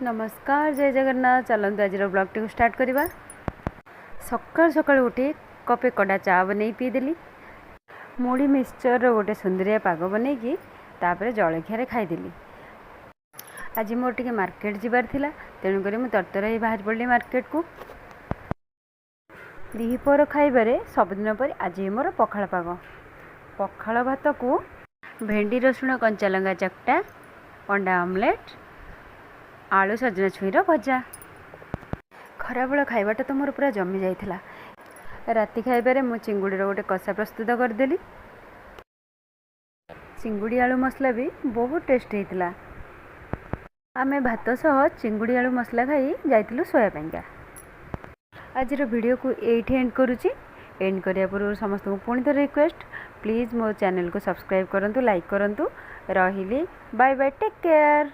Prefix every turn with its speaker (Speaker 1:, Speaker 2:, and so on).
Speaker 1: ନମସ୍କାର, ଜୟ ଜଗନ୍ନାଥ। ଚାଲନ୍ତୁ, ଆଜିର ବ୍ଲଗ୍ଟିକୁ ଷ୍ଟାର୍ଟ କରିବା। ସକାଳୁ ସକାଳୁ ଉଠି କପେ କଡ଼ା ଚା ବନେଇ ପିଇଦେଲି। ମୁଢ଼ି ମିକ୍ସଚର୍ର ଗୋଟେ ସୁନ୍ଦରିଆ ପାଗ ବନେଇକି ତାପରେ ଜଳଖିଆରେ ଖାଇଦେଲି। ଆଜି ମୋର ଟିକେ ମାର୍କେଟ ଯିବାର ଥିଲା, ତେଣୁକରି ମୁଁ ତରତର ହେଇ ବାହାରି ପଡ଼ିଲି ମାର୍କେଟକୁ। ଦ୍ୱିପହର ଖାଇବାରେ ସବୁଦିନ ପରି ଆଜି ମୋର ପଖାଳ ପାଗ। ପଖାଳ ଭାତକୁ ଭେଣ୍ଡି, ରସୁଣ, କଞ୍ଚା ଲଙ୍କା ଚକଟା, ଅଣ୍ଡା ଅମଲେଟ୍, ଆଳୁ ସଜନା ଛୁଇଁର ଭଜା। ଖରାବେଳ ଖାଇବାଟା ତ ମୋର ପୁରା ଜମି ଯାଇଥିଲା। ରାତି ଖାଇବାରେ ମୁଁ ଚିଙ୍ଗୁଡ଼ିର ଗୋଟେ କଷା ପ୍ରସ୍ତୁତ କରିଦେଲି। ଚିଙ୍ଗୁଡ଼ି ଆଳୁ ମସଲା ବି ବହୁତ ଟେଷ୍ଟ ହେଇଥିଲା। ଆମେ ଭାତ ସହ ଚିଙ୍ଗୁଡ଼ି ଆଳୁ ମସଲା ଖାଇ ଯାଇଥିଲୁ ଶୋଇବା ପାଇଁକା। ଆଜିର ଭିଡ଼ିଓକୁ ଏଇଠି ଏଣ୍ଡ କରୁଛି। ଏଣ୍ଡ କରିବା ପୂର୍ବରୁ ସମସ୍ତଙ୍କୁ ପୁଣି ଥରେ ରିକ୍ୱେଷ୍ଟ, ପ୍ଲିଜ୍ ମୋ ଚ୍ୟାନେଲକୁ ସବସ୍କ୍ରାଇବ୍ କରନ୍ତୁ, ଲାଇକ୍ କରନ୍ତୁ। ରହିଲି, ବାଏ ବାଏ, ଟେକ୍ କେୟାର।